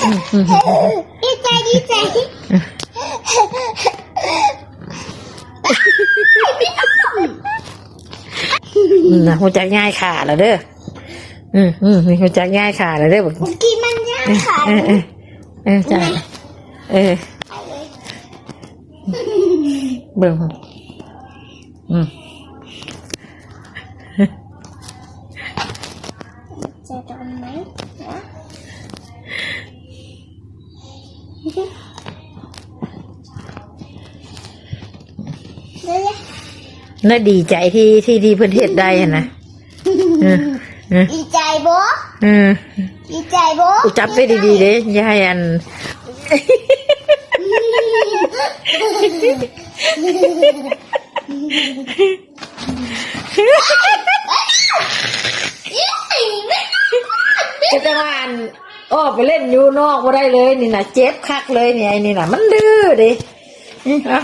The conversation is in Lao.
ດີໃຈ ດີໃຈ ອືມ ນະ ຮູ້ຈັກຍ້າຍຂາແລ້ວເດີ. ອືມ ອືມ ຮູ້ຈັກຍ້າຍຂາແລ້ວເດີ ບັກ ກິນມັນຍ່າງຂາ ເອີ ເອີ ເອີ ຈ້າ ເອີ ເບິ່ງ ອືມ ຈະໂດນໄໝ? ແລ້ວດີໃຈທີ່ ທີ່ ທີ່ເພິ່ນເຮັດໄດ້ຫັ້ນນະ. ເອີ ເອີ ດີໃຈບໍ່? ເອີ ດີໃຈບໍ່? ອຸ ຈັບໄວ້ດີໆເດ້ ຢ່າໃຫ້ອັນ ກໍຈະວ່າອັນ ອອກໄປຫຼິ້ນຢູ່ນອກບໍ່ໄດ້ເລີຍນີ້ນະ ເຈັບຄັກເລີຍນີ້ ໄອ້ນີ້ນະ ມັນດື້ເດ້. ອືມ ເອົາ